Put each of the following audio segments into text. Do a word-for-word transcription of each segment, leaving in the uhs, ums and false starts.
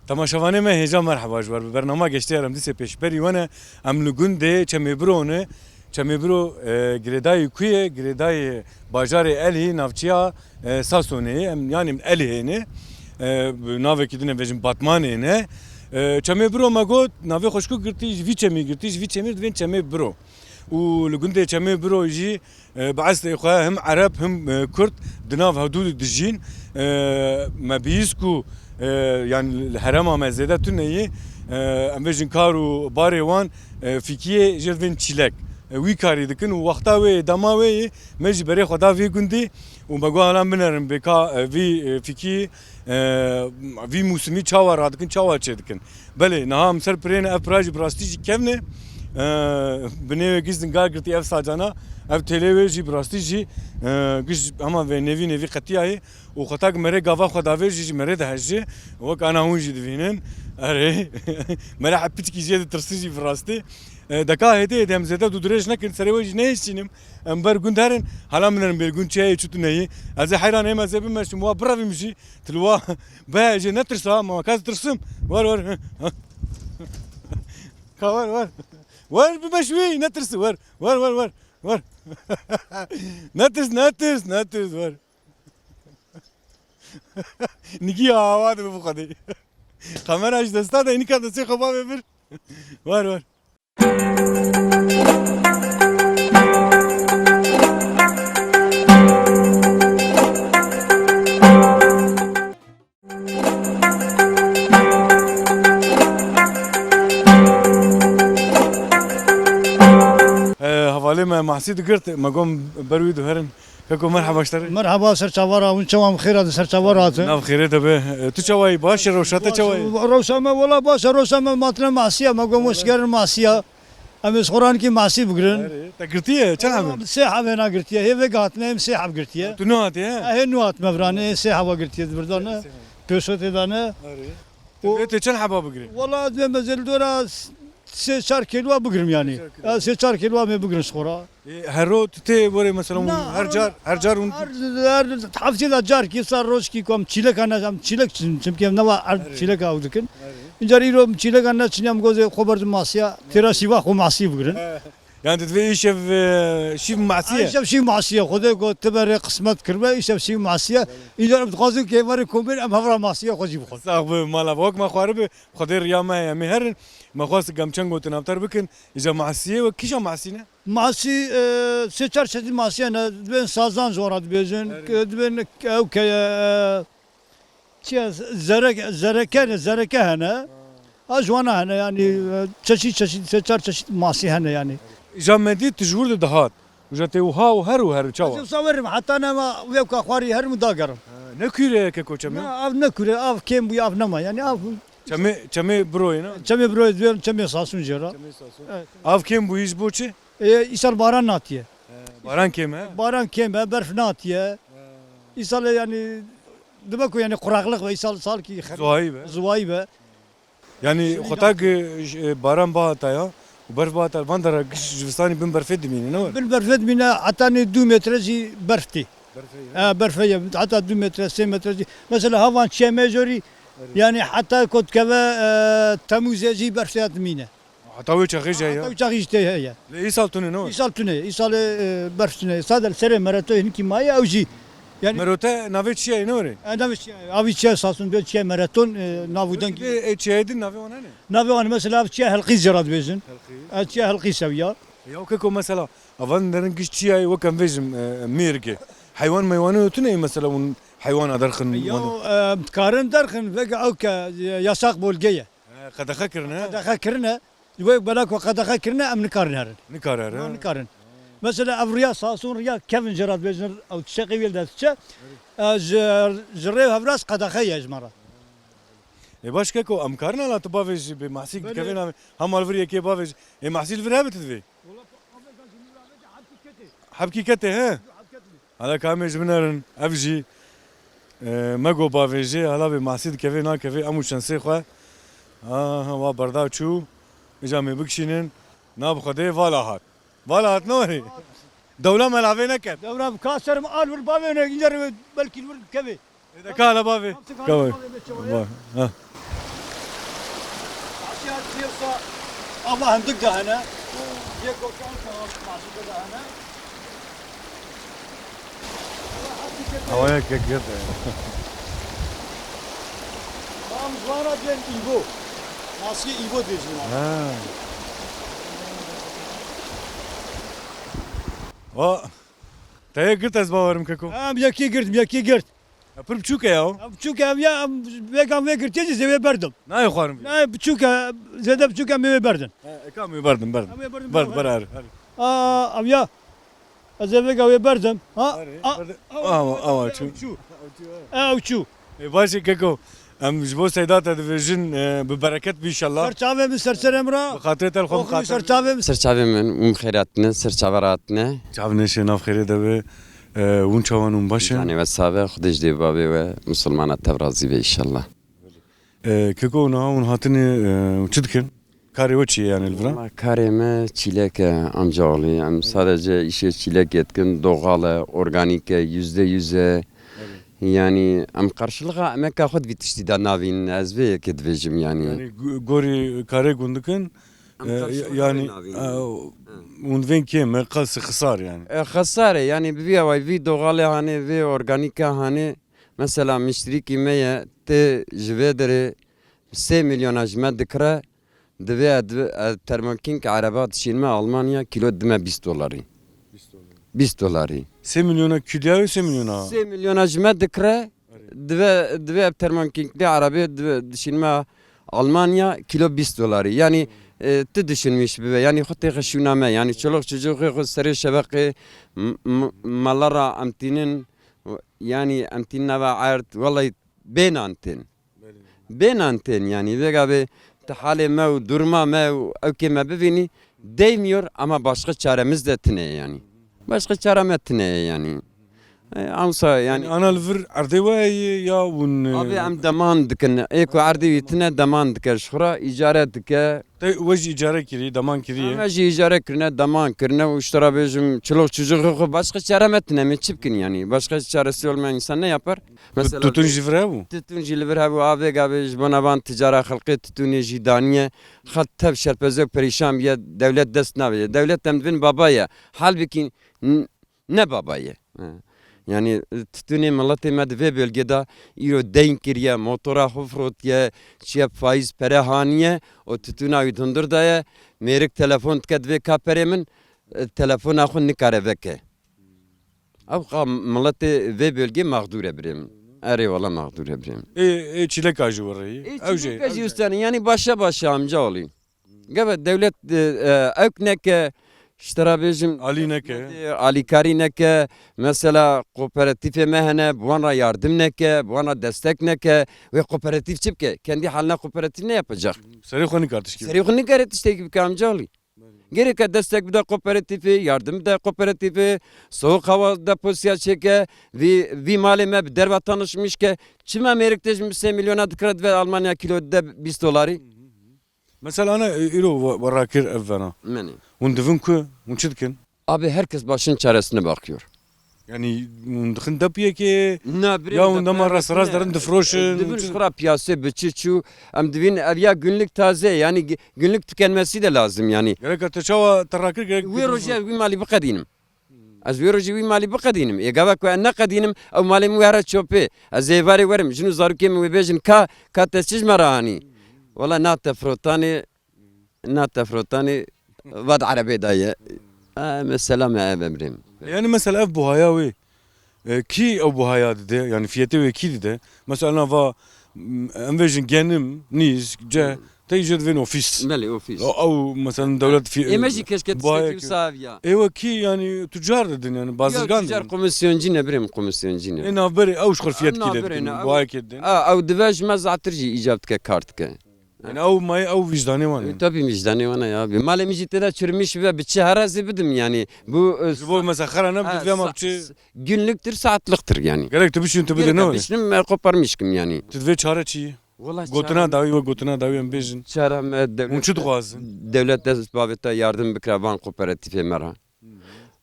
Temaşevanê me hêja merheba ji ber bi bernama Geştê Erem dîsê pêşberî we ne. Em li gundê Çemê Biro ne. Çemê Biro, e, girêdayî ku ye? Girêdayî bajarê Elhî, navçeya, e, Sasonê ye. Em, yanî em Elhê ne. E, bi navekî din em bêjin Batmanê ne. E, Çemê Biro me got, navê xwe ji ku girtî? Ji vî çemî girtî, ji vî çemî divên Çemê Biro. Û li gundê Çemê Biro jî, e, bi eslê xwe him Ereb him, e, Kurd di nav hevdû de dijîn. E, me bihîst ku, e, yanî li herêma me zêde tune yî, e, em bêjin kar û barê wan, e, fîkiyê jê divên çîlek. E, wî karî dikin û wexta wê yê, dema wê yê me jî berê xwe da vê gundî û me got, helan binerin bê ka, e, vî, e, fîkî, e, vî mûsimî çawa radikin, çawa çêdikin. Belê, niha em ser pirê ne, ev pira jî bi rastî jî kevn e. E, binê wê giş zingar girtî ev sacana, ev têlê wê jî bi rastî jî, e, giş hema vê nêvî nêvî qetiyayê û xwe tak merê gava xwe davê jî, ji merê dihejê, wek ana hûn jî divînin. Erê, mere hep piçkî jê ditirsi jî bi rastî. E, deka hêdî hêdî em zêde dû dirêj nekin, serê wê jî nehêşînim. Em ber gund herin, hala min erin bêl gund çi heye çi tune yî. Ez ê heyran êm, ez ê bimeşim, wa birevim jî, tu li wa be jê netirsa, ma ka ez tirsim. Wer, wer. Ka wer, wer. Wer, bimeş wî, netirsi, wer. Wer, wer, wer. Wer. Netirs, netirs, netirs, wer. Nigî awa dibe bi xwedê. Kamera ji desta de, nikar destê xwe bavê vir. Wer, wer. E, hevalê me Mahsî digirt, me got ber wî duherin. Keko, merheba ji te re. Merheba, ser çava re, hûn çawa, em xêr hatin, ser çava re hatin. Nav xêrê te be. E, tu çawa yî? Baş e, rewşa te çawa ye? Rewşa me, wela baş e, rewşa me, matine Mahsî ye, me got, em ê ji gerin Mahsî ye. Em ê ji xwe re nikî Mahsî bigirin. Erê, te girtiye, çend heb in? Sê hebê na girtiye, hê vê hatine, em sê heb girtiye. Tu nû hatiye, he? Hê nû hatime viranê, sê heba girtiye di birdan e. Pêşo tê dane. Erê. Te vê tê çend heba bigirî? Wela ez dibêm ez ê li dora s-, sê çar kêlwa bigirim yanî. Sê çar kêlwa. Ya, sê çar kêlwa em ê bigirin ji xwe re. Ê, her ro tu tê werê mesela hûn her car, her car hûn? Her, her heftê de carkî, sar rojkî ku em çîleka ne, em çîlek çin, çimkî em neva erd çîleka ew dikin. Erê. Încar îro em çîleka neçiniya em gozê xwe berdim Mahsî ye, têra şîva xwe Mahsî bigirin. He. Yani tu divê îşev, e, şîv Mahsî ye? Îşev şîv Mahsî ye. Xwedê got tu berê qismet kiribe, îşev şîv Mahsî ye. Belê. Îcar em dixwazin ku êvarê komên em hev re Mahsî ye xwe jî bixwin. Sax bi mala. Wek me xwarî bi, Xwedê riya me ye. Em ê herin, me xwest gam çend gotin avtar bikin. Îca Mahsî ye, wek kîja Mahsî ne? Mahsî, e, sê çar çeşît Mahsî hene. Dibên sazan ji wan re dibêjin. Erê. Dibên ew ke, e, Çi ye? Zerek-, zereke ne, zereke hene. Ha, ji wana hene, yanî, e, çeşît çeşît, sê çar çeşît Mahsî hene yanî. Îja me dît tu ji wir de dihat. Îja tê wiha û her û her çawa? Ez wisa werim, heta nema wê ka xwarî herim û dagerim. Ha, ne kûr e keko Çemê? Na, av ne kûr e, av kêm bûye, av nema. Yanî av Çemê, Çemê Biroyê ne? Çemê Biroyê dibêm, Çemê Sasûn jê re. Çemê Sasûn. Evet. Av kêm bûyî ji bo çi? E, îsal baran natiye. He, baran kêm e? Baran kêm e, berf natiye. He. Îsal e, yanî, dibe ku, yanî, quraqlıq be, îsal salkî xer-, Zuwayî be. Zuwayî be. Yanî, xwe tak, e, baran bihata ya, û berf bihata, van dera giş zivistanî bin berfê dimîne, ne were? Bin berfê dimîne, heta nê du metre jî berf tê. Berfê ye? He, berfê ye. Heta du metre, sê metre jî. Mesela, ha van çiye me jorî, yanî, heta ku dikeve, e, Temûzê jî berfê ya dimîne. Heta wê çaxê jî heye? Heta wê çaxê jî tê heye. Lê îsal tune ne? Îsal tune, îsal, e, berf tune. Sade li serê mereto hinkî maye ew jî. Yani Merote navê çiye ne were? E, navê çiye, avî çiye Sasûn, bê çiye mereton, e, nav û deng. Ê, ê çiyayê din navê wan hene? Navê wan mesela ev çiye Helqîs jê re dibêjin. Helqîs. E, çiye Helqîs ew ya. Ya keko mesela, avan derin giş çiyayê wek em vêjim, e, mêrge. Heywan meywanê tune mesela hûn heywana derxin? Ya, e, dikarin derxin, veke ew ke, e, yasak bölge ye. He, qedexe kirine? Qedexe kirine. Wê bela ku qedexe kirine, em nikarin herin. Nikare herin? Em nikarin. Mesela ev riya Sason riya kevin jê re dibêjin, ew çiçeqê wê li dest diçe. E, ji, ji rê û hevraz qedexe ye ji me re. Ê baş keko, em karin ala tu bavêjî bê Mahsî Belê. Dikeve navê. Hema li vir yekê bavêjî. Ê Mahsî li vir hebe tu divê? Hebkî ketê, he? Hala ka em ê ji min erin. Ev jî, e, me got bavêjê, hala bê Mahsî dikeve nakeve, em û şensê xwe. Aha, wa berda çû. Îca em ê bikişînin. Na bi Xwedê vala hat. Vala hat ne warê? Dewla me lavê neket. Dewla ka ser min al wir bavê ne, încer belkî wir kevê. Ê de ka hele bavê. Ka bavê. Bavê, ha. Aşağı diyorsa Allah hem dik de hene. Diye korkan sana maşık da hene. Havaya kek yat. Tamam, zwana diyen İbo. Maske İbo diyorsun. Ha. Va, te yek girt ez bawerim keko. Em yekî girdim, yekî girt. Ya pir biçûk e ya. Ya biçûk e, em ya, em vêgan vê girtiye jî zêwê berdim. Nayê xwarin vê. Nayê biçûk e, zêde biçûk em ê wê berdin. He, eka em ê berdim, berdim. Em ê berdim, berdim, berdim. Ber, ber, ber. Aa, em ya. Ez ê vêga wê berdim. Ha? Berê, a, berdim. A, awa, awa, çû. Çû. Ew çû. Ê, baş e keko. Em ji bo Seyda te dibêjin, e, bi bereket bî inşallah. Ser çavê min, ser serê min re. Bi xatirê te li xwe. Oxirî ser çavê min. Ser çavê min, hûn xêr hatine, ser çava re hatine. Çav neşê nav xêrê de be, e, hûn çawan hûn baş e? Canê we save, Xwedê ji dê bavê we, misilmana tev razî be inşallah. E, keko niha hûn hatine, e, çi dikin? Karê we çi ye yani li vira? Valla karê me çîlek e, amcaoğlu. Em sadece işê çîlekê dikin, doğal e, organîk e, yüzde yüz e. Evet. Yani em karşılığa emeka xwe di vî tiştî de navînin, ez vê yekê dibêjim yani. Yani gu-, gorî karê gundikin, em e, karşılığa yani, navînin. E, hûn vên kêm e, qas xisar yani. E, xesar e yani bi vî awayî vî doğalê hanê, vê organîka hanê, mesela miştirîkî me ye, tê ji vê derê sê milyona ji me dikire, divê ez, ez termokînk ereba dişînme Almanya, kîlo dime bîst dolarî. Bîst dolarî. Sê milyona kîloya wê sê milyona? Sê milyona ji me dikire, divê, divê ev termokînklê erebê divê dişînme Almanya, kîlo bîst dolarî. Yani, e, tu düşünmüş bibe. Yani xwe têxe şûna me. Yani çoluk çocuğê xwe serê şeveqê m-, m-, mala ra em tînin, yani em tînin nava erd. Wellahî bê nan tên. Bê nan tên yani, vêga bê ti halê me û duruma me û ewkê me bivînî, değmiyor ama başka çaremiz de tine yani. Başka çare me tine yani. E, ansa yani. Yani ana li vir erdê we ye ya hûn, e, Abi em deman dikin. Ê ku erdê wî tine deman dike. Ji xwe re îcare dike. Te we jî îcare kirî, deman kiriye? Em jî îcare kirine, deman kirine û ji te re bêjim, çoluk çocuğê xwe başka çare me tine, em ê çi bikin yani? Başka çaresi olmayan insan ne yapar? Mesela tutun jî vir hebû? Tutun jî li vir hebû, a vêga bê ji bona van ticara xelkê tutûnê jî daniye. Xelk tev şerpeze û perîşan biye, dewlet dest navêje. Dewlet em dibin baba ye. Halbikî n-, ne baba ye. He. Yani, e, tutûnê miletê me di vê bölgê de îro deyn kiriye, motora xwe firotiye, çiye faiz pere haniye, o tutûna wî di hundir de ye. Mêrik telefon dike divê ka perê min, e, telefona xwe nikare veke. Ew qa miletê vê bölgê mexdûr e birê min. Erê wala mexdûr e birê min. Ê, ê çîleka jî wereyî. Ê ew jî, çîleka jî ew jî. Ustanî, yani başa başa amca olî. Geve dewlet, e, e, ewk neke, ji te re bêjim, alî neke, e, alîkarî neke, mesela kooperatîfê me hene, bi wan re yardim neke, bi wan re destek neke. Wê kooperatîf çi bike? Kendi haline kooperatîf ne yapacak? Serê xwe nikare tiştekî bike. Serê xwe nikare tiştekî bike amcalî. Gereke destek bide kooperatîfê, yardim bide kooperatîfê, soğuk hava deposiya çêke, vî, vî malê me bi derve tanışmış ke. Çima mêrik te ji sê milyona dikire dibe Almanya kilo de bîst dolarî? Mesela ana, e, îro we, we rakir ev vena. Menê. Hûn divin ku, hûn çi dikin? Abi herkes başın çaresine bakıyor. Yani hûn dixin depiyekê, ne, birê ya hûn dema rast rast derin difroşin? Divin ji xwe re piyasê bi çi çû, em divin ev ya günlük taze, yani gü-, günlük tükenmesi de lazım yani. Gerek te çawa te rakir gerek. Wê rojê wî malî biqedînim. Ez wê rojê wî malî biqedînim. Ê gava ku ez neqedînim, ew malê min were çopê. Ez ê varê werim, jin û zarokê min wê bêjin, ka, ka te çi ji me re anî? Wala na te firotanê, na te firotanê, va di erebê de ye. E, mesela me ev emrê min. Yani mesela ev buhaya wê, e, kî ew buhaya dide? Yani fiyetê wê kî dide? Mesela va Em vêjin genim, nîsk, ce, te jî divên ofîs. Belê, ofîs. O, ew, mesela, dewlet fi-, Ê me jî keşke tiştekî wisa heviya. Ê wekî, yani, tucar didin, yani, bazirgan didin. Tucar komisyoncî ne, birê min komisyoncî ne. Ê navberê ew ji xwe fiyet kî de didin, bayekê didin. A, ew dive ji me zatir jî îcab dike, kar dike. Yani, ew mayê, ew vicdanê wan e. E, tabii vicdanê wan e ya. Malê min jî tê de çirmiş be, bi çi herezê bidim yani. Bu, e, ji bo mesela xera ne, ha, bi vê ma sa-, bi çi? Günlüktir, saatliktir yani. Gerek tu bişîn, tu bidin, ne wê? Bişinim, e, koparmışkım yani. Tu divê çare çi? Wala gotina çare dawî we, gotina dawî em bêjin. Çare me devlet, hûn çi dixwazin? Devlet dest bavê te yardım bikira van kooperatifê me ra.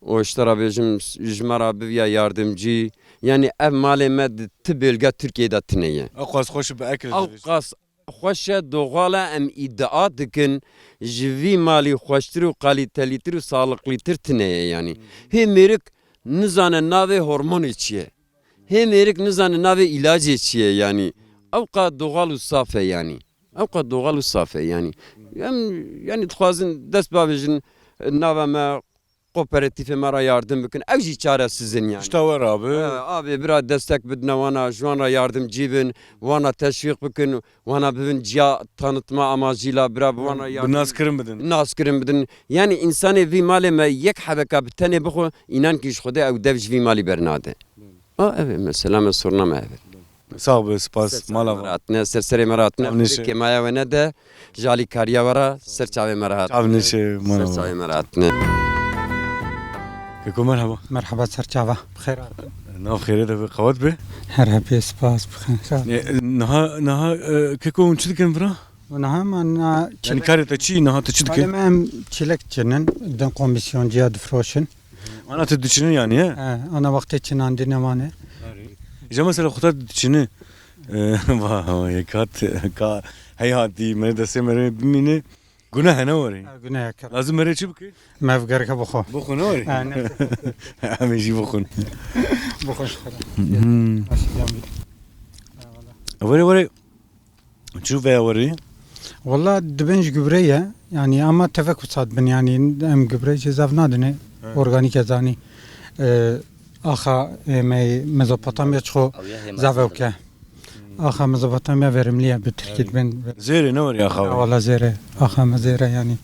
O işte ra bêjim, ji me ra biviya yardımcı. Yani ev malê me di ti bölge Türkiye'de tine ye. Ew qas xweş bi ekil. Ew qas xweş e, doğal e, em îdia dikin, ji vî malî xweştir û kalîtelîtir û sağlıklîtir tine ye yanî. Hê mêrik nizane navê hormonê çi ye. Hê mêrik nizane navê îlacê çi ye yanî. Ew qas doğal û saf e yanî. Ew qas doğal û saf e yanî. Em, yanî dixwazin dest bavêjin, nava me, kooperatîfê me re yardim bikin. Ew jî çaresiz in yani. Pişta we rabe. He, abê bira destek bidine wana, ji wan re yardimcî bin, wana teşwîq bikin, wana bibin ciya tanıtma amacıyla bira bi wana yardim. Bi naskirin bidin. Naskirin bidin. Yani insanê vî malê me yek hebeka bi tenê bixwe, înan ki ji Xwedê ew dev ji vî malî bernade. A, ev e mesela me, soruna me ev e. Sağ be, spas. Ser çavê me re hatine, ser serê me re hatine. Çav nêşe. Kêmaya we nede, ji alîkariya we re ser çavê me re hatine. Çav nêşe, mala we. Ser çavê me re hatine. Keko, merhaba. Merhaba, ser çava. Bi xêr hatin. Nav xêrê de be, qewet be. Her hebê, spas, bi xêr. E, niha, niha, e, Keko, hûn çi dikin vira? Niha me na... Yani karê te çi, niha tu çi dikin? Em çîlek çinin, din komisyonciya difroşin. Ana tu diçinin yani, he? He, ana wextê çinandine wan e. Îja mesela xwe te diçini. E, va, va, yek hat, ka, hey hatî, me destê me rê bimîne. Guneh e, ne warê? He, guneh e, kar. Lazim me rê çi bike? Me gereke bixwe. Bixwe, ne warê? He, ne. Em ê jî bixwin. Bixwe ji xwe re. Hmm. Nasîb yan bî. He, wala. Warê, warê. Çû veya werî? Walla dibên ji gübre ye. Yani ama tevek wisa dibin, yani em gübre jî zaf nadine. He. Organîk e zanî. E, axa, e, me Mezopotamya çi xwe zaf ewke. Axa Mezopotamya verimli ye, bi Tirkî dibên. Zêrê ne werî axa we? Walla zêre. Axa me zêre yani.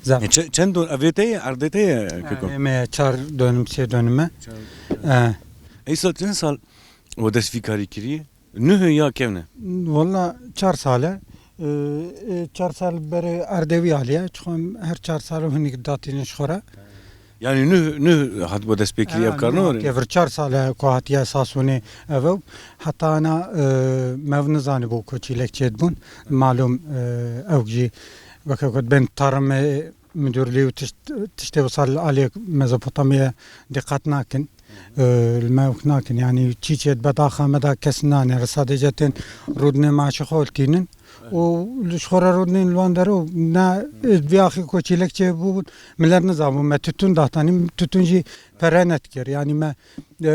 Zaf. E, çe-, çend don-, evê te ye, erdê te ye, Keko? E, me çar dönüm, sê dönüm e. Çar. E. Ey sal, çend sal we dest vî karî kiriye? Nuh ya kevn e? Walla çar sal e. Ee, e, çar sal berê erdê wî alî ye. Çiqas em her çar sal û hinek datînin ji xwe re. Yani nuh, nuh hatibo destpêkirî ev kar ne were? Kevir çar sal e ku hatiye Sasûnê ev ew. Heta ana, e, me ev nizanîbû ku çîlek çêdibûn. Malûm, e, ew jî weke ku dibên tarime, Müdürlüğü tişt-, tiştê wisa li aliyê Mezopotamyayê diqet nakin. Ee, li me wek nakin. Yani çî çê dibe daxa me da kes nanêre. Sadece tên rûdinê maaşê xwe tînin. Û li ji xwe re rûdinên li wan dero ne, e, vî axî ku çîlek çêbû, millet nizanbû. Me tütün datanî, tütün jî pere nedikir. Yani me, e,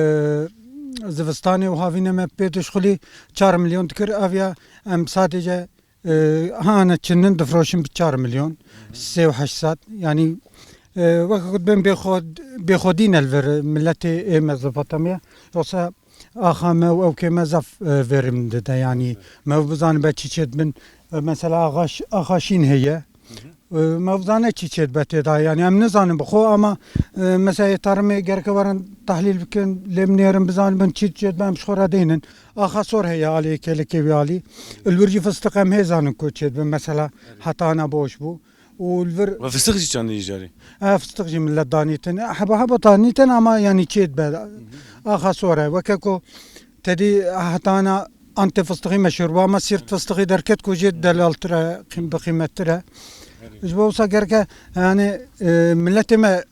zivistanê û havînê me pê dişxulî çar milyon dikir. Ev ya em sadece E, ha, ne çinin difroşin bi çar milyon, sê û heşt sed. Yani, e, wek ku bên bêxwe-, bêxwedî ne li vir milletê ê Mezopotamya. Yoksa axa me û ewkê me zaf, e, verim dide. Yani, me bizanibe çi çêdibin. E, mesela axa Ş-, axa Şîn heye. E, me bizane çi çêdibe tê de. Yani, em nizanin bi xwe ama, e, mesela ê tarımê gereke werin tahlîl bikin, lê binêrin bizanibin çi çêdibe em ji xwe re deynin. Axa Sor heye alî, kêlekê wî alî. Li wir jî fistiq em hê zanin ku çêdibe, mesela heta ana boş bû. Û li vir... Ve fistiq jî çandî îcarî? E, fistiq jî millet danîtin. E, heba heba danîtin ama yanî çêdibe. Axa Sor e. Weke ku tedî heta ana Antê fistiqî meşhur bû ama Sîrt fistiqî derket ku jê delaltir e, qîm-, bi qîmettir e. Ji bo wisa gereke, yani, e, milletê me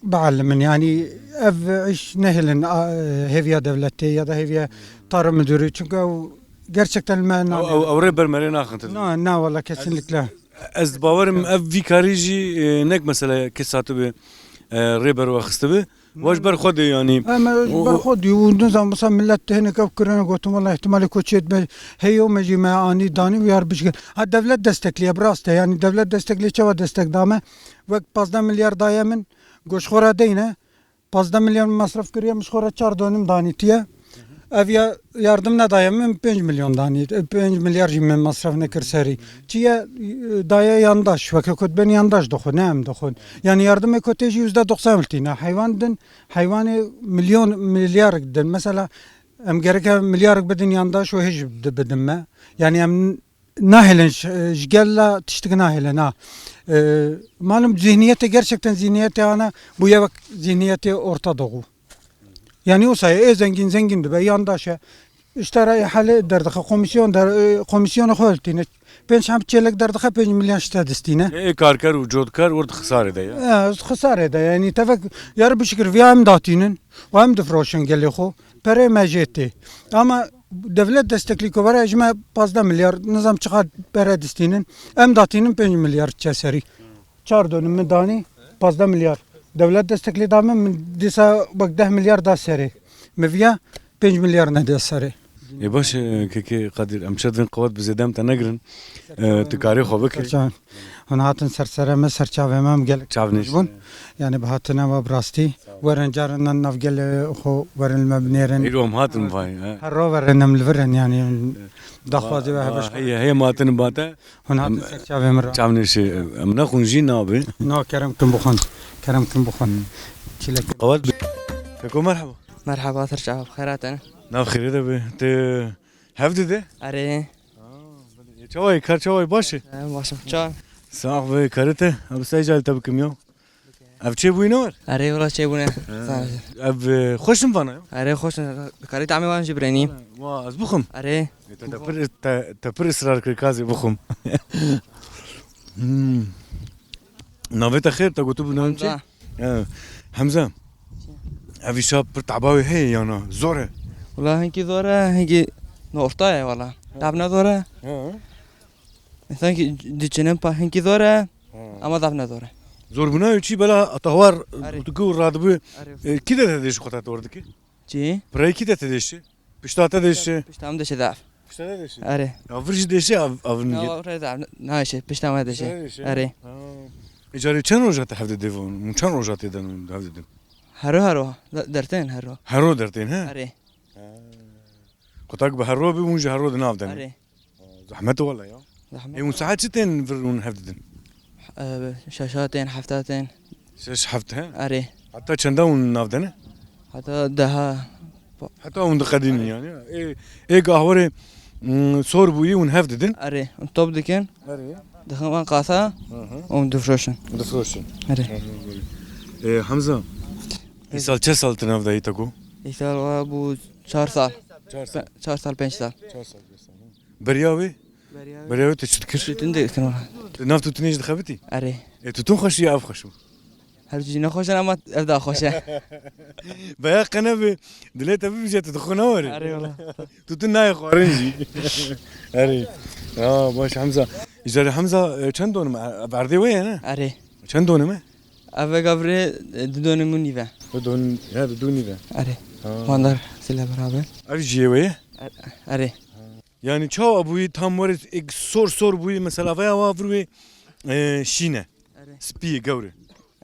bielimin. Yani ev iş nehêlin, a, hêviya devletê ya da hêviya tarım müdürü. Çünkü ew gerçekten me... Ew, ew, ew rê ber me rê naxin. Na, na, wala kesinlikle. Ez, ez bawerim ev vî karî jî, e, nek mesela kes hatibe, e, rê ber we xistibe. Wa ji ber xwe de yani. Em ji ber xwe de û nizam, mesela millet hinek ev kirine gotin, wala ihtimalê ku çêdibe heye û me jî me anî danî û yar bişkin. Ha, devlet destekliye, bi rast e. Yani devlet destekliye, çawa destek dame? Wek pazdeh milyar daye min, Got, ji xwe re deyne, pazdeh milyon mesref kiriye, min ji xwe re çar dönüm danîtiye. Ev ya yardım nedaye min pênc milyon danî, pênc milyar jî min masraf nekir serî. Çi ye, e, daye yandaş, weke ku dibên yandaş dixwin, ne em dixwin. Yani yardımê ku tê jî yüzde doksan tîne. Heywan din, heywanê milyon, milyar din. Mesela em gereke milyar bidin yandaş û hêj di-, bidin me. Yani em nahêlin ji, ji gel la tiştik nahêlin ha. E, malum zihniyetê gerçekten zihniyetê ana bûye wek zihniyetê Orta Doğu. Yani o sayede ê zengîn zengîn dibe, yandaş e. Îşte rayê halê derdixe, komisyon der, e, komisyona xwe tîne. Pênc hem çêlek derdixe, pênc milyon işte distîne. Ê karker û cotkar wir di xisarê de ya. E, xisarê de yani tevek yar bişikir viya em datînin. Û em difroşin gelê xwe. Perê me jê tê. Ama devlet desteklî ku were ji me pazdeh milyar, nizam çiqas pere distînin. Em datînin pênc milyar çe serî. Çar dönüm min danî pazdeh milyar. Devlet desteklî da min, min dîsa bak deh milyar da serê. Min viya pênc milyar nede serê. Ê baş e, kekê Qadîr, em çi divên qewet bi zêde em te negirin. E, tu karê xwe bikî. Serçav-, hûn hatin ser serê me, ser çavê me, em gelek Çavnêş. Bûn. Yani bi hatina we bi rastî. Werin carin nan nav gelê xwe werin li me binêrin. Îro em hatin vay, he. Her ro werin em li vir in yani. Daxwazê we Va-, hevij. Heye, heye matin bate. Hûn hatin Em, ser çavê min re. Çavnêşê, em nexwin jî nabe. No, kerem kin bixwin. Kerem kin bixwin. Çilek. Qewet bi-, Keko merhaba. Merhaba, ser çava bi xêr hatin. Nav xêrê de be. Te hev dide? Erê. Aa, belê. Çawayî, kar çawayî, baş e? Em baş e. Çawa? Sax be, karê te. Abi, sey cal te bikim ya. Ev çêbûyî ne war? Erê, wela çêbûne. He. Sağ ol. Ev, e, xweş in vana? Erê, xweş in. Karî tamê wan jî birenî. Wa, ez bixwim? Erê. E, te, te pir, te, te pir israr kir, kazê bixwim. Hmm. Navê te xêr, te gotibû navê çi? Hemza. He. Hemza. Ev îşa pir teba wê heye yana? Zor e? Wela hinkî zor e, hinkî orta ye wela. He. Dab ne zor e. He. Sanki diçinin pa hinkî zor e. He. Ama zaf ne zor e. Zorbûna wê çi bela tahwar Erê. Tu ku radibû. Erê. E, kî de te dêşi xwe te tor dikî? Çi? Pirayî kî de te dêşi? Pişta te dêşi? Pişta min dêşi zaf. Pişta te dêşi? Erê. Ya vir jî dêşi av, avin Ya, gel. Wa re zaf. Na işe, pişta me dêşi. Pişta te dêşi? Erê. Ha. E, carê çend roja te hev didê von? Min çend roja tê den hev didin? Hero hero. De-, dertên hero. Hero dertên, he? Erê. Ha. Qutak bi hero bi, hûn ji hero di nav de ne? Erê. Zehmet wala ya. Zehmet. E, hûn saet çi tên vir hûn hev didin? E, şeşa tên, hefta tên. Şeş, heft, he? Erê. Heta çenda hûn nav de ne? Heta deha. Heta hûn diqedînin yani. E, ê gahwarê, mm, sor bûyî hûn hev didin? Erê. Top dikin. Erê. Dixin van qasa. Hı hı. Hûn difroşin. Difroşin. Erê. Hı hı, belê. E, Hemza, îsal çe sal tu nav de yî te ku? Îsal wa bû çar sal. Çar sal. Pe-, çar sal, pênc sal. Çar sal, pênc sal, hı. Beriya wê? Beriya wê. Beriya wê tu çi dikir? Tûtin dikir wala. Tu nav tûtinê jî dixebitî? Erê. E, tûtin xweş ya, ev xweş bû? Her cî ne xweş e ama ev daha xweş e. Beya qene bi dilê te bibije, tu dixwe ne were? Erê wala. Tûtin nayê xwarin jî. Erê. Ya baş Hemza. Îcarê Hemza, e, çend donim e? Ev erdê wê ye ne? Erê. Çend donim e? Ev vega virê, e, du donim û nîve. Du don, he, du, du nîve. Erê. Ha. Vandar sile beraber. Ev jiyê wê ye? Er-, erê. Yani çawa bûyî tam were ek sor sor bûyî mesela veya wa vir wê, e, şîne. Erê. Spî ye, gewr e.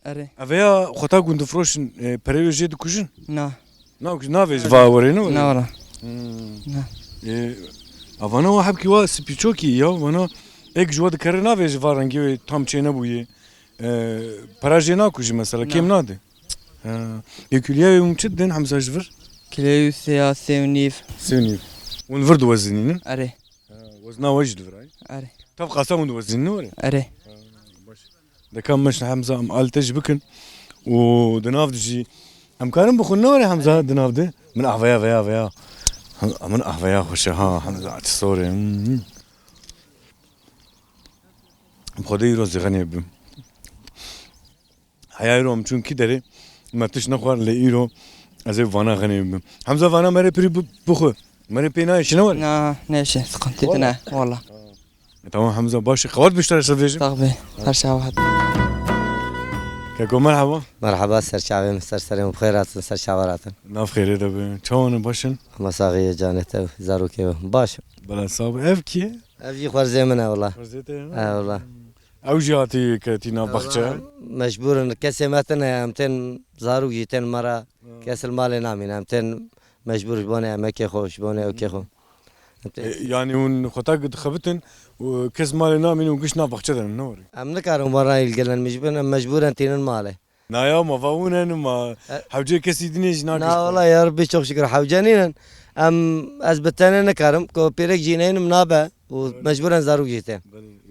Erê. Ev ya xwe ta gund difroşin, e, perê wê jê dikujin? Na. Na, navê ji va were ne were? Na wala. Hmm. Na. E, a vana wa hebkî wa spî çokî ya, vana ek ji wa dikere navê ji va rengê wê tam çê nebûye. E, para jê nakujî mesela, Na. Kêm nade. Ha. Ê kulîya wê hûn çi didin Hemza ji vir? Kulîya wî sê ya, sê û nîv. Sê û nîv. Hûn vir diwezinînin? Erê. Ha, wezna we jî li vir ay? Erê. Tev qasa hûn diwezinînin were? Erê. Ha, baş. Deka meş Hemza em al te jî bikin. Û di nav de jî em karin bixwin ne were Hemza di nav de? Min ah veya, veya, veya. Hem-, min ah veya xweş e ha, Hemza çi sor e. Hmm. Bi Xwedê îro zî xenê bim. Heya îro em çûn kî derê, me tişt nexwar lê îro ez ê vana xenê bim. Hemza vana merê pirî bi-, bixwe. Merê pê nayê şine were? Na, neyşe, sıkıntı Wala. Ne, wala. E, tamam Hemza, baş e. Qewat biştara şevêjim. Sağ be, her şey rahat. Keko merhaba. Merhaba, ser çavê min, ser serê min, bi xêr hatin, ser çava hatin. Nav xêrê de be. Çawan e, baş in? Ama saxiye canê te, zarokê min. Baş. Bela sağ be. Ev kî ye? Ev jî xwerzê min e wala. Xwerzê te ye? He wala. Ew jî hatî ketî nav baxçe. Mecbûr in, kesê me tune ye, em tên zarok jî tên me re, kes li malê namîne, em tên Mecbûr ji bonê emekê xwe, ji bonê ewkê xwe. E, yanî hûn xwe tak dixebitin û kes malê namînin û giş nav baxçe de ne were? Em nikarin van rayî hilgirin, mecbûr, em mecbûren tînin malê. Naya ma va hûn in ma E- hewcê kesî dinê jî nakir. Na wala ya Rabbi çok şükür hewce nînin. Em ez bi tenê nikarim. Ku pêrek jî neynim nabe û mecbûren zarok jî tên.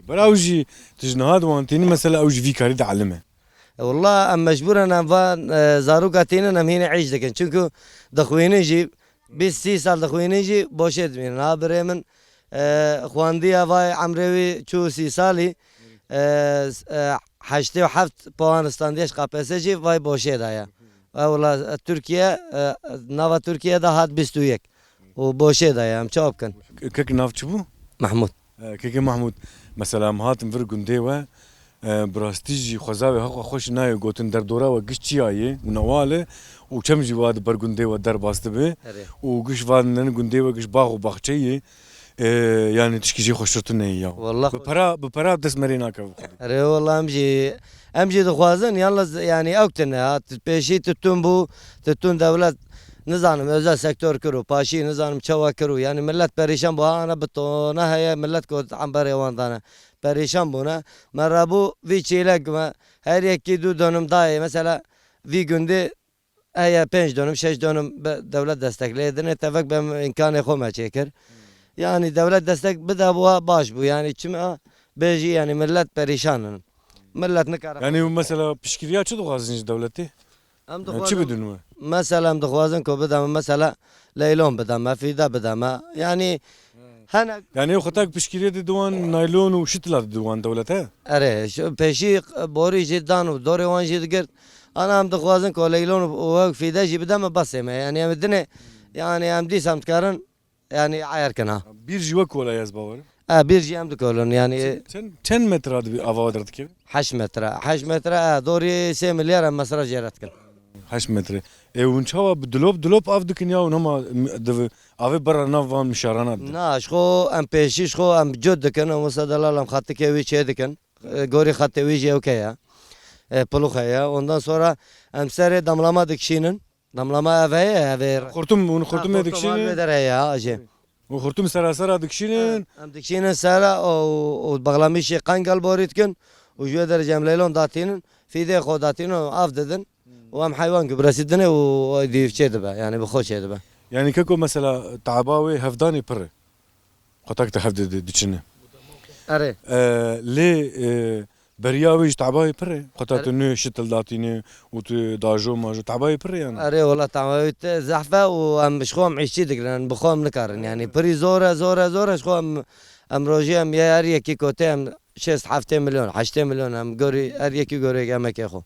Bera ew jî tu ji niha di wan tînin mesela ew ji vî karî dielime. E, wala em mecbûren em va, e, zaroka tînin em hînê îş dikin. Çunku dixwînin jî bîst sî sal dixwînin jî boşê dimînin. Ha birê min, e, xwendiya vay emrê wî çû sî salî, e, s-, e, heştê û heft puan standiye ji K P S S jî vay boşê daye. E, wala, e, Tirkiye, e, nava Tirkiye de hat bîst û yek. Û boşê daye, em çawa bikin? Kek nav çi bû? Mahmud. E, Keke Mahmud, mesela em hatin vir gundê we, e, bi rastî jî xweza wê heqqa xweş nayê gotin derdora we giş çiya yê û newal e û çem jî wa di ber gundê we derbas dibe Erê. Û giş van nin gundê we giş bax û baxçe yê, e, yani tişkî jê xweştir tu neyê ya. Wallah Bi xwe- pera, bi pera dest merê nake bi xwe. Erê wallah em jî, em jî dixwazin, yalnız yani ew tine ha, t-, pêşî tutun bû, tutun dewlet, nizanim özel sektor kiro, paşî nizanim çawa kiro, yani millet perîşan bû, ha, ana bi tona heye, millet got emberê wan dane. Perîşan bûne. Me rabû vî çêlek me her yekî du dönüm dayê. Mesela vî gundê heye pênc dönüm, şeş dönüm be dewlet destek lê dinê tevek be imkanê xwe me çêkir. Yani dewlet destek bide bû baş bû. Yani çima bêjî yani millet perîşan in. Millet nikare. Yani mesela piştgiriya çi dixwazin ji dewletê? Em Yani çi dixwazin, bidin we? Mesela em dixwazin ku bide me, mesela leylon bide me, fîde bide me. Yani He. hene Yani ew xwe tak piştgiriyê didin wan naylon û şitila didin wan dewlet he? Erê, şu pêşî borî jî dan û dorê wan jî digirt. Ana em dixwazin ku leylon û wek fîde jî bide me besê me. Yani em dinê, yani em dîsa em dikarin Yani ayar kin ha. Bir jî wek kola ez bawerim. E, bir jî em dikolin yani. Çend, çend, çend metre dibi ava derdikevin? Heşt metre. Heşt metre, e, dorî sê milyar em mesref jê re dikin. Heşt metre. E, hûn çawa bi dilop dilop av dikin ya hûn hema m-, divi-, avê berra nav van mişarana didin? Na, ji xwe em pêşî ji xwe em cot dikin, em wisa delal em xatikê wî çê dikin. E, gorî xatê wî jî ewke ya. E, puluxe ya. Ondan sonra em serê damlama dikişînin. Damlama ev heye, ev ê Xurtum, hûn Ha, xurtumê xurtum dikişînin. Ev der heye, ha, jê. Û xurtum sera sera dikişînin. Em dikişînin sera û, û baxlamîşê qengal borî dikin û ji wê derê jî em leylon datînin, fîdê xwe datînin û av didin û em heywan gübresi dinê û dîv çê dibe, yani bi xwe çê dibe. Yani keko mesela taba wê hevdanê pir e. Xwe tak te hev di, di, diçine. Erê. E, lê, e, beriya wê ji tebayê pir e. Xwe ta Erê. tu nû şitil datîne û tu dajo majo tebayê pir e yani. Erê, wela tebayê te zehf e û em ji xwe em îşçî digirin, em bi xwe em nikarin. Yani pirî zor e, zor e, zor e, ji xwe em, em rojî em yê her yekî kotê em şêst heftê milyon, heştê milyon em gorî, her yekî gorê emekê xwe.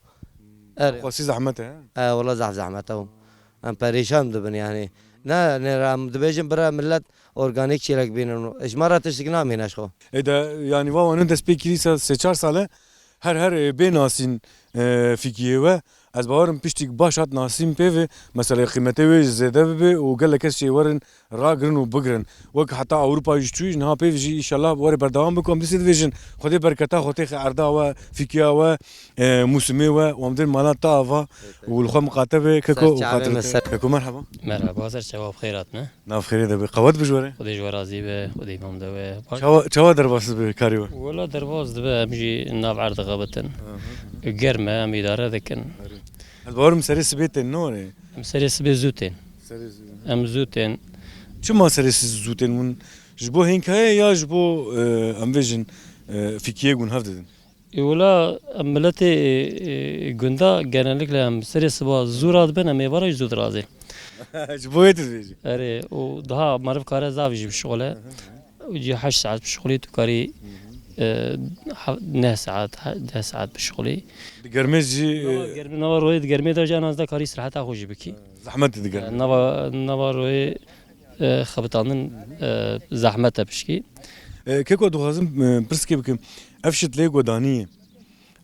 Erê. Xwesî zehmet e, he? E, wela zehf zehmet e. Em perîşan dibin yani. Ne, ne, em dibêjin bira millet organîk çîlek bînin. Ji me re tiştik namîne ji xwe. Ê de, yanî va wan dest pê kirî se-, sê çar sal e, her her, e, bê nasîn, e, fîkiyê we. Ez bawerim piştîk baş hat nasîn pê ve, mesela qîmetê wê jî zêde bibe û gelek kes jê werin ragirin û bigirin. Wek heta Ewropa jî çûyî, niha pê ve jî înşallah were berdewam bike. Em dîsê dibêjin, Xwedê berketa xwe têxe erda we, fîkiya we, e, mûsimê we, û em dên mala te ava û li xwe miqate be, keko Ser û çavê xatirê me te. ser. Keko merhaba. Merhaba, ser çava bi xêr hatine. Nav xêrê de be. Qewet bi ji we re. Xwedê ji we razî be, Xwedê mam de we. Çawa, çawa derbas dibe karê we? Wela derbas dibe, em jî nav erd dixebitin. Aha. Germ e, em îdare dikin. Ez bawerim serê sibê tên, ne were? Em serê sibê zû tên. Serê zû. Em zû tên. Çima serê siz zû tên? Hûn ji bo hênkayê ya ji bo, e, em vêjin, e, fîkiyê hûn hev didin? Ê wela em miletê, e, e, gunda genellikle em serê siba zû radibin, em êvara jî zû dirazê. Ji bo wê tu dibêjî? Erê, û daha meriv kare zaf jî bişixule. Û cî heşt saet bişixulî tu karî, e, hev-, neh saet, he-, deh saet bişixulî. Di germê jî, Nava e, germê, nava royê di germê de jî en az de karî istiraheta xwe jî bikî. Zehmet digirin. E, nava, nava royê, e, xebitandin, e, zehmet e pişkî. E, keko dixwazim, e, pirskê bikim. Ev şit lê godanî ye.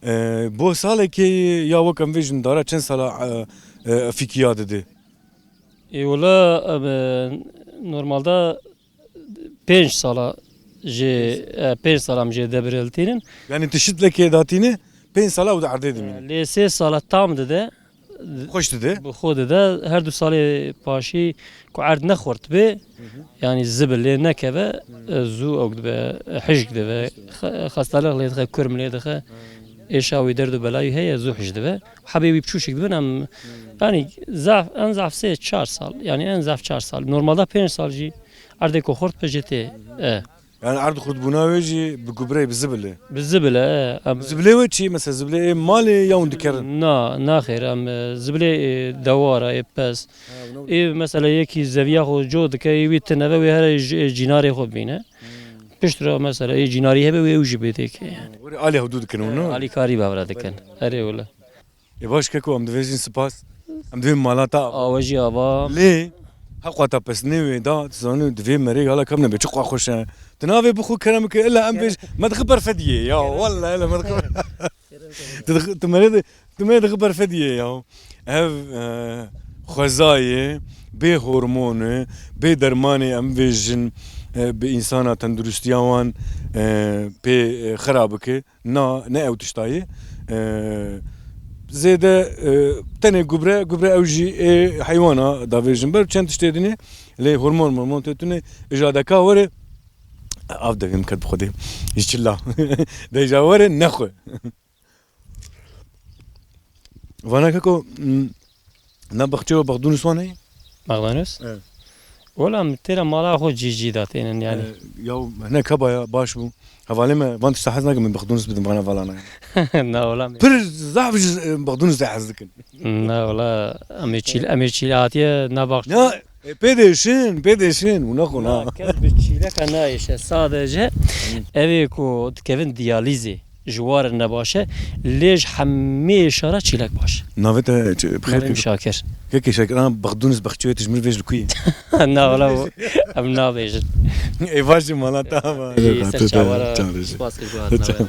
E, bo salekê ya wek em vêjin dara çend sala, e, e, fîkiya dide? Ê wela, em, e, normalde pênc sala jê, e, pênc sala em jê debirê li tînin. Yani tu şit lekê datîne, pênc sala û di erdê dimîne. E, lê sê sala tam dide. Xweş dide. Bi xwe dide, her du salê paşî ku erd nexwert bê, yanî zibilê nekeve, e, zû ew dibe, e, hişk dibe, xe-, xestalix lê dixe, kurm lê dixe, êşa wî derd û belayî heye, zû hişk dibe. Hebê wî piçûçik dibin, em, yanî zaf, en zaf sê çar sal, yanî en zaf çar sal. Normalde pênc sal jî erdê ku xurt be jê tê, e. Yani erd xurtbûna wê jî bi gubreyê, bi zibilê. Bi zibilê, e, em Zibilê wê çi? Mesela zibilê ê malê ya hûn dikerin? Na, naxêr, em, e, zibilê, e, dewara, ê pez. Ha, wina Ê mesela yekî zeviya xwe co dike, ê wî tine ve, wê here ji, e, cînarê xwe bîne. Hmm. Pişt re mesela ê cînarî hebe, wê ew jî bê têkê yani. Were alî hewdû dikin hûn, no? Alîkarî bavra dikin. Erê wele. Ê baş keko, em divêjin spas. Em divê mala te ava. Awe jî ava. Lê heqwa te pesnê wê da, tu zanî divê merê hala kam nebe, çiqwa xweş e. Tu navê bixwe kerem ke, illa em bêj, me dixi berfediyê ya. Walla illa me dixi. Tu dixi, tu merê de, tu merê dixi berfediyê ya. Ev, e, xwezayê bê hormonê, bê dermanê em bêjin, e, bi însana tenduristiya wan, e, pê, e, xera bike. Na, ne ew tişta ye. Ee, zêde, e, tenê gubre, gubre ew jî ê heywana davêjin ber, çend tiştê dinê, lê hormon, mormon tê tune, îja deka were, av devê min ket bi Xwedê. Ji çila. De îja were, nexwe. Vana keko, m, Na baxçe û Bexdûnis wan heye? Bexdûnis? Evet. Wela em têra mala xwe cî cî da tênin yani. Ee, ya ne kaba ya, baş bû. Hevalê me van tişta hez nakin min Bexdûnis bidim vana valana. Na wela me. Pir zaf ji, e, Bexdûnis de hez dikin. Na wela em ê çîl, em ê çîl hatiye na baxçe. Ya, e, pê de şin, pê de şin, û naxwe na. Na, kes bi çîleka nayêşe, sadece ev ê ku dikevin diyalîzê. Ji wa re ne baş e, lê ji hemê şara çîlek baş e. Navê te çi, bi xêr Merîm kek-, Şakir. Kekê Şakir, ana Bexdûnis Bexçewê, tu ji min vêj li ku yî? Na, wela em nabêjin. Ê, baş e, mala te ava. Ê, ser çawa re. Çavre jî. Spas kir ku hatin.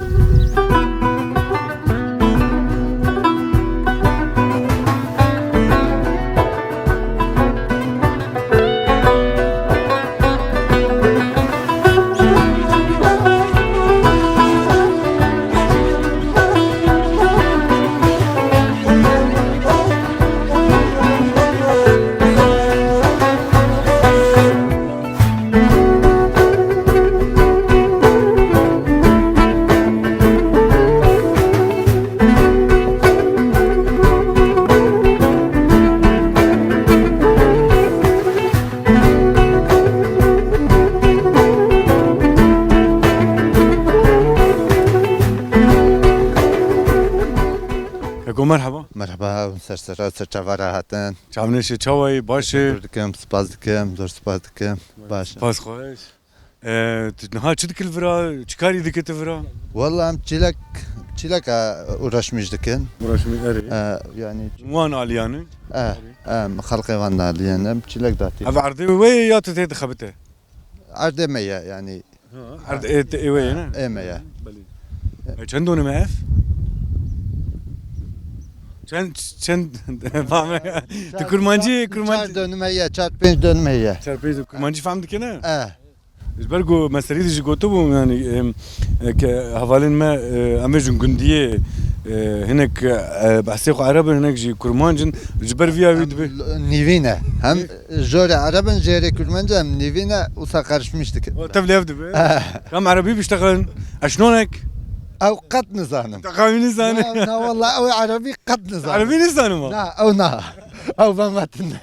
Keko, merhaba. Merhaba, ser sera, ser çava re hatin. Çavnêşê çawayî, baş e? Teşekkür dikim, spas dikim, zor spas dikim. Baş e. Spas xweş. E, tu niha çi dikî li vira? Çi karî dikî tu vira? Walla em çîlek, çîleka uğraşmîş dikin. Uğraşmîş, erê. E, yani Wan aliyan e? E, em xelqê wan aliyan, em çîlek datî. Ev erdê wê ye ya tu tê dixebite? Erdê me ye, yani. Ha, erd, e, te, ê wê ye, ne? Ê me ye. Belê. E, çend dönüm e ev? Çend, çend, tu kurmancî, kurmancî. Çar dönüm heye, çar pênc dönüm heye. Çar pênc, kurmancî fehm dike, ne? E. Ji ber ku me serî de jî gotibû, yanî, em, e, ke hevalên me, e, em bêjin gundiyê, e, hinek, e, behsê xwe ereb in, hinek jî kurmanc in, ji ber vîya wî dibe. Nîvî ne. Hem jorê ereb in, jêrê kurmanc in, em nîvî ne, wisa karışmış dikin. O, tev lêv dibe. Eh. Kam erebî biştexin, eşnonek? Ew qet nizanim. Teqawî nizane. Na, na, walla ew erebî qet nizanim. Erebî nizanim ha? Na, ew na. Ew ben metin.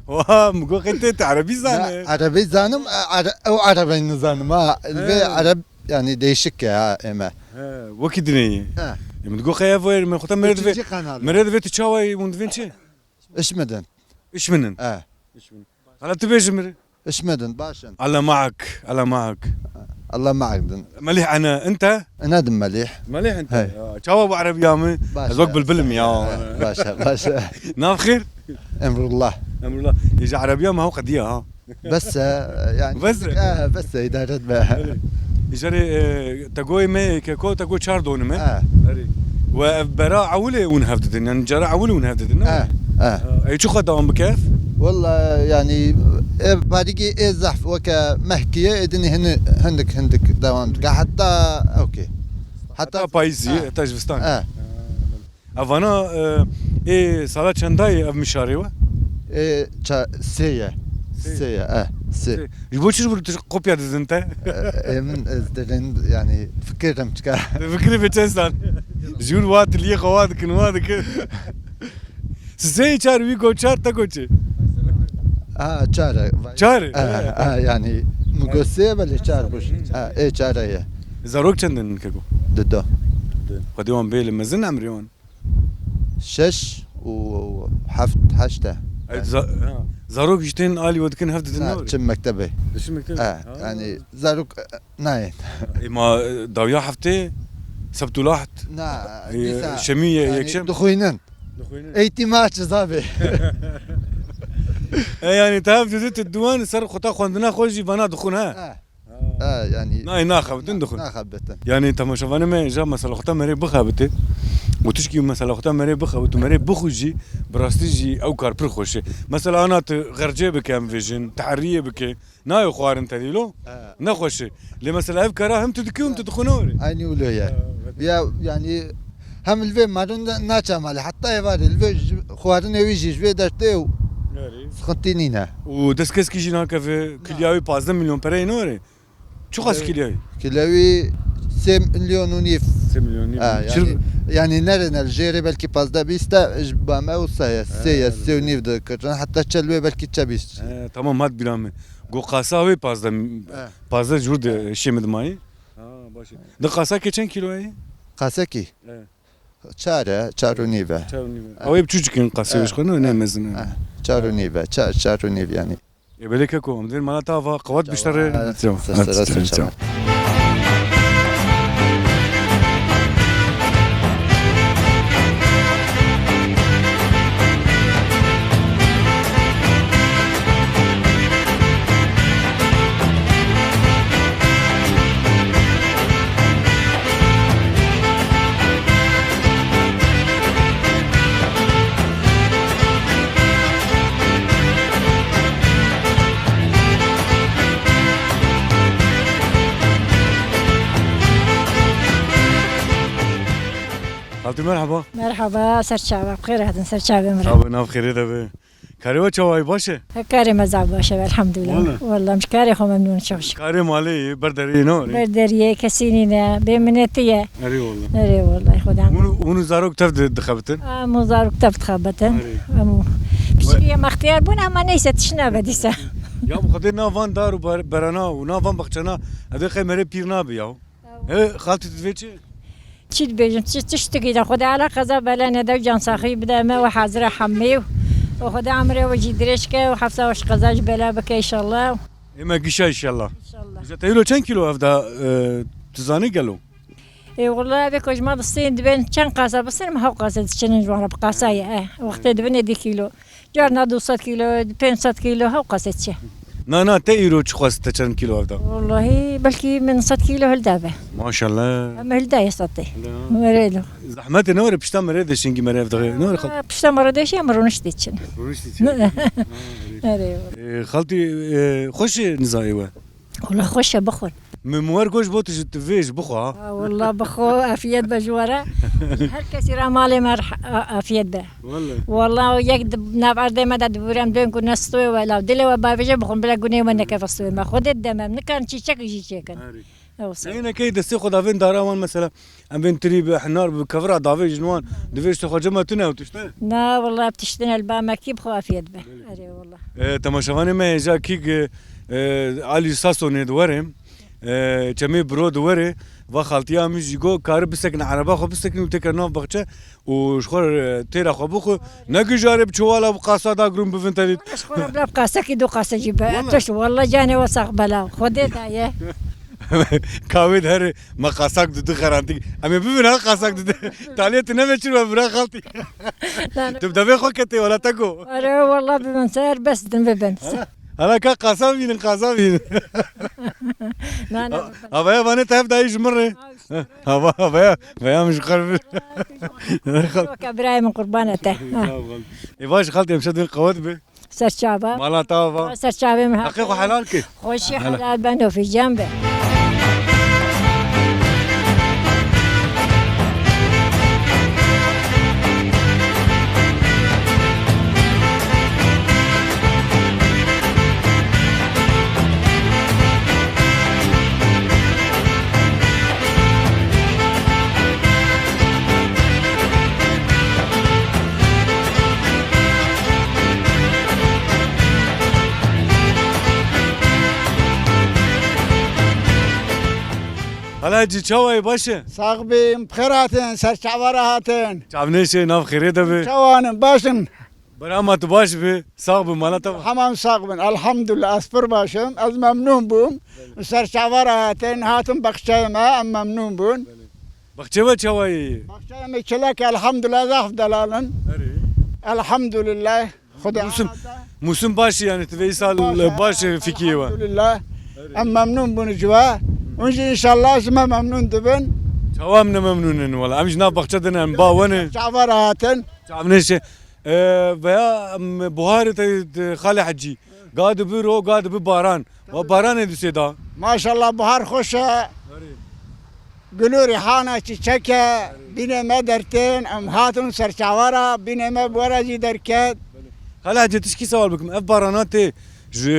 Wa, min got, qey tê tu erebî zane? Na, erebî zanim, e, ere-, ew erebeyî nizanim ha. Vê ereb, yani değişik ya, eme. He, wekî dinê ye. He. E, min digot, qey ev wayr, min xwe te mere divê, mere divê tu çawa yî, hûn divên çi? Iş mi din? Iş mi din? He. Hala tu bêjî min. Iş mi din, baş in. Allah maak, Allah maak. Allah maak din. Melih ana, ente? Ana din melih. Melih ente. Hey. Ya, çawa bu erebiya min? Baş. Ez wek bilbilim ya. He, baş, baş. Nav xêr? Emrullah. Emrullah. Ê, ji erebiya me hew qediya ha. Bes e, yani. Bes e. Eh, bes e, idare etme. Belê. Îcarê, e, te goyê me, keko, te goy çar donî me. Eh. Erê. We ev bera ewilê hûn hev didin, yani cara ewilê hûn hev didin, ne? Eh, eh. Ey çi xwe dewam bike ev? Walla, yani, ev parîgî ê zehf weke mehkiye, ê dinî hin-, hindik, hindik dewam dike. Heta, okey. Heta payîzî, eh, heta zivistan. Eh. Evana, e, Ê, sala çenda ye ev mişarê we? Ê, ça-, sê ye. Sê. Sê ye, eh, sê. Sê. Ji bo çi ji bo tu kopya didin te? Eh, ê min, ez divên, yani, fikirim çika. Fikirê be çend sal? Ji wir wa tiliyê xwe wa dikin, wa dikin. Sisê çar, wî got çar, te got çi? Ha, çar e. Çar e? Ha, ha, yani, min got sê, belê çar xweş. Ha, ê çar e ye. Zarok çend in keko? Dudo. Xwedê wan bê li mezin emrê wan? Şeş û heft, heşt e. Ey, za-, ha. Zarok ji tên alî we dikin hev didin ne? Çi mektebê. Diçin mektebê? Ha, ha. Yani, zarok, e, nayên. Ê, ma, e, dawiya heftê, sebt û lahd? Na, e, dîsa, şemî ye, yani, yekşem? Dixwînin. Dixwînin. Eğitim açız abi. E, yani, te hev didin, tu duwan ser xwe ta xwendina xwe jî vana dixwin, ha? Ha. Ha, yani. Nayê, naxebitin, dixwin. Naxebitin. Yani, temaşevanê me, ja mesela xwe ta merê bixebitê. Û tişkî mesela xwe ta merê bixebit û merê bixwî jî, bi rastî jî ew kar pir xweş e. Mesela ana tu xercê bike, em vêjin, teheriyê bike. Nayê xwarin te dîlo? Ha. Ne xweş e. Lê mesela ev kara hem tu dikî û hem tu dixwine orê. Aynı öyle ya. Ha, evet. Ya, yani, hem li vê marûn de naçe malê, heta êvarê li vê ji-, xwarinê wî jî ji vê dertê û sıkıntı nîne. Û destkeskî jî nakeve kilya wî pazdeh milyon pereyê norê. Çiqas kilya wî? Kilya wî sê milyon û nîv. Sê milyon û nîv. Ha, yani, yani nerê ne, jêrê belkî pazdeh bîst e, ji ba me wisa ye, sê ye, sê û nîv dikirin, heta çel wê belkî çe bîst. He, tamam, hat bîra min. Got qasa wê pazdeh, pazdeh ji wir de şê min dimayî. Ha, baş e. Di qasakê çend kilo ye? Qasekî? E. Çar e, çar û nîv e. Çar û nîv e. E. Ew ê biçûçik in qasê wê ji xwe, ne, ne mezin e. E. Çar û nîv e, çar, çar û nîv yani. Ê belê keko, em dê mala te ava, qewet biştere. Ser sera, ser çava. Xaltî, merhaba. Merhaba, ser çava, bi xêr hatin, ser çavê min re. Sağ ol, nav xêrê de be. Karê we çawa ye, baş e? He, karê me zaf baş e, elhamdülillah. Wala. Wala, em ji karê xwe memnûn, çok şükür. Karê malê ye, ber derê ye, ne were? Ber derê ye, kesî nîne, bê minetî ye. Erê wala. Erê wala, Xwedê. Hûn, hûn û zarok tev di-, dixebitin? Em û zarok tev dixebitin. Erê. Em û piçkî em extiyar bûn, ama neyse, tişt nabe dîsa. Ya bi Xwedê nav van dar û ber-, berana û nav van baxçana, ev ê qey merê pîr nabe ya. He, xaltî, tu divê çi? Çi dibêjim, çi, çi tiştekî de Xwedê ala qeza bela nede û can saxî bide me û hazire hemî û, û Xwedê emrê we jî dirêj ke û hefsa we ji qeza jî bela bike înşallah. Ê me gişa înşallah. Înşallah. Îja te îro çend kîlo ev da, e, tu zanî gelo? Ê, wela evê ku ji me distên dibên çend qasa bisin, em hew qasa diçinin ji wan re bi qasayê, e. Wextê dibin ê du kîlo. Carna du sed kîlo, pênc sed kîlo, hew qasê diçe. Na, na, te îro çiqas, te çend kîlo ev da? Wellahî, belkî min sed kîlo hilda be. Maşallah. Em hilda ye sed tê. Hilda. Merê lo. Zehmet e, ne were pişta merê de şingî merê ev daxê, ne were xalt? Aa, pişta merê de şî em rûniştî çin. Rûniştî çin. Ha, erê. Erê. E, xaltî, e, xweş e nizayê we? Wela xweş e, bixwin. Min, min wer got ji bo tu ji, tu vê ji bixwe, ha? Ha, wela bixwe, afiyet be ji we re. Her kesî re malê me re, a-, afiyet be. Wele. Wela yek di nav erdê me de dibûre em dibên ku ne stoyê we law dilê we bavêje bixwin, bila gunê we nekeve stoyê me. Xwedê dide me, em nikarin çîçek jî çêkin. Erê. Ew se. Seyînekê destê xwe davên dara wan mesela. Em bên tirî bi, hinar bi, kevira davê jin wan, divê ji xwe cema tune ew tişt e? Na, wela ev tişt tune li ba me kî bi xwe afiyet be. Belê. Erê, wela. E, temaşevanê me hêja kî, e, e, alî Sasonê di were, e, çemê biro di were, va xaltiya min jî got, kari bisekine, ereba xwe bisekine û têke nav baxçe û ji xwe, e, têra xwe bixwe, ne gijarê bi çowala bi qasa dagirûn bivin te dît. Ji xwe re bila bi qasekî du qase jî be. Wela. Tuş, wela canê we sax bela. Xwedê daye. Kawê de here me qasak dudu xerantî. Em ê bibin ha qasak dudu. Taliyê tu nebe çi be bira xaltî. Na, na. Tu bi devê xwe ketê wela te ku. Are wela bibin ser bes din bibin. Hala ka qasa bînin, qasa bînin. Na, na. Havaya vanê te hev dayî ji min re. Hava, havaya, havaya min ji xwe re. Weke birayê min qurban e te. Sağ ol. Ê, baş xaltî, em şedin qewet bi. Serçava. Mala te ava. Serçavê min. Heqê xwe helal ke. Xweşî helal be, nofî cem be. Xalê Hecî, çawa yî, baş î? Sax bî, bi xêr hatin, ser çava re hatin. Çavnêşê, nav xêrê de be. Çawa ne, baş in. Berhema tu baş be, sax be, mala te. Hemam sax bin, elhamdulillah, ez pir baş im, ez memnûn bûm. Ser çava re hatin, hatin baxçeyê me, em memnûn bûn. Baxçeyê we çawa yî? Baxçeyê me çilek e, elhamdulillah, zaf delal in. Erê. Elhamdulillah. Xuda Mûsim, mûsim baş e, yanî tu vê îsal baş e fikirê we. Elhamdulillah. Em memnûn bûn ji we. Hûn jî înşallah ji me memnûn dibin. Çawa em ne memnûn in wela. Em ji nav baxçe de ne, em ba we ne. Çava re hatin. Çavnêşê. E, veya, em, buharê te, te, Xalê Hecî. Ga dibi ro, ga dibi baran. Wa baranê dusê da. Maşallah, buhar xweş e. Erê. Gul û rîhana çiçek e, bînê me dertên, em hatin ser çava re, bînê me bi we re jî derket. Xalê Hecî, tişkî sewal bikim. Ev barana tê ji,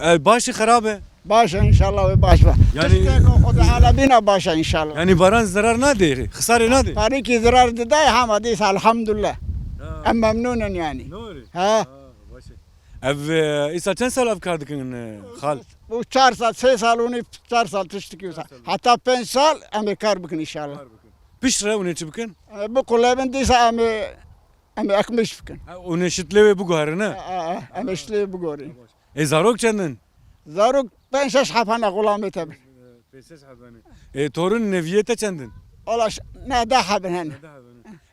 e, baş e, xerab e? Baş e, înşallah wê baş be. Yanî tiştê ku Xwedê Teala bîne baş e înşallah. Yanî baran zerar nade, xisarê nade? Tarîkî zerar dide, hema dîsa elhamdulillah. Ha. Em memnûn in yanî. Doğru. Ha. Ha, baş e. Ev, e, îsa çend sal ev kar dikin, e, xal? Bu çar sal, sê sal û nîv, çar sal tiştekî wisa. Çar sal. Heta pênc sal em ê kar bikin înşallah. Kar bikin. Piştre hûn ê çi bikin? E, biqulebin dîsa em ê, em ê ekmiş bikin. Ha, hûn ê şitlê wê biguherin, ne? E, e, e, em ê şitlê wê biguherin. Ê, zarok çend in? Zarok pênc şeş heb hene xulamê te bin. Pênc şeş heb hene. Ê, torun, neviyê te çend in? Wala ş-, ne, deh heb hene. Ne, deh heb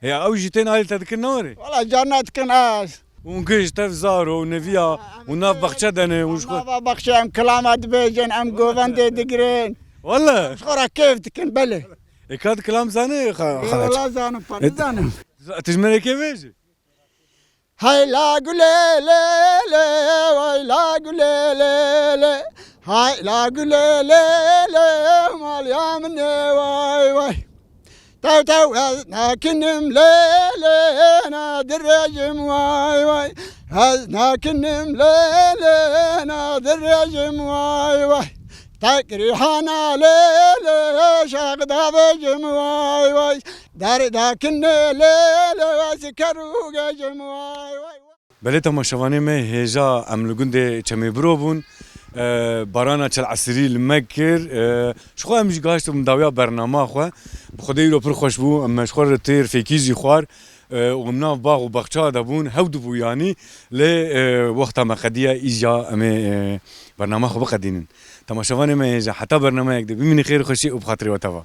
hene. Ê, ew jî tên alî te dikin, ne were? Wala carna dikin ez. Hûn giş tev zaro û neviya û nav baxçe de ne, û ji xwe. Nava baxçe em kilama dibêjin, em govendê digirin. Wala. Ji xwe re kêf dikin, belê. Ê, ka tu kilam zanî, xa-, Ê, xalat? Wala zanim, pa, e, nizanim. Tu ji me re kê bêjî? Hey la gulê lê lê, way la gulê lê lê. Hay la gulê lê lê, maliya min ê way way. Tew tew ez nakinim lê lê, nadirêjim way way. Ez nakinim lê lê, nadirêjim way way. Tek rîhana lê lê, şax davêjim way way. Derdakine lê lê, ez ker û gecim way way. Belê temaşevanê me, hêja em li gundê Çemêbiro bûn. E, barana çel esirî li me kir. E, ji xwe em jî gihiştibûn dawiya bernama xwe. Bi xwedê îro pir xweş bû. Em ji xwe re têr fêkî jî xwar. E, û em nav bax û baxça de bûn. Hew dibû yanî. Lê, e, wexta me qediya, îja em ê, e, bernama xwe biqedînin. Temaşevanê me hêja, heta bernameyek dê bimînin xêr û xweşî û bi xatirê we teva.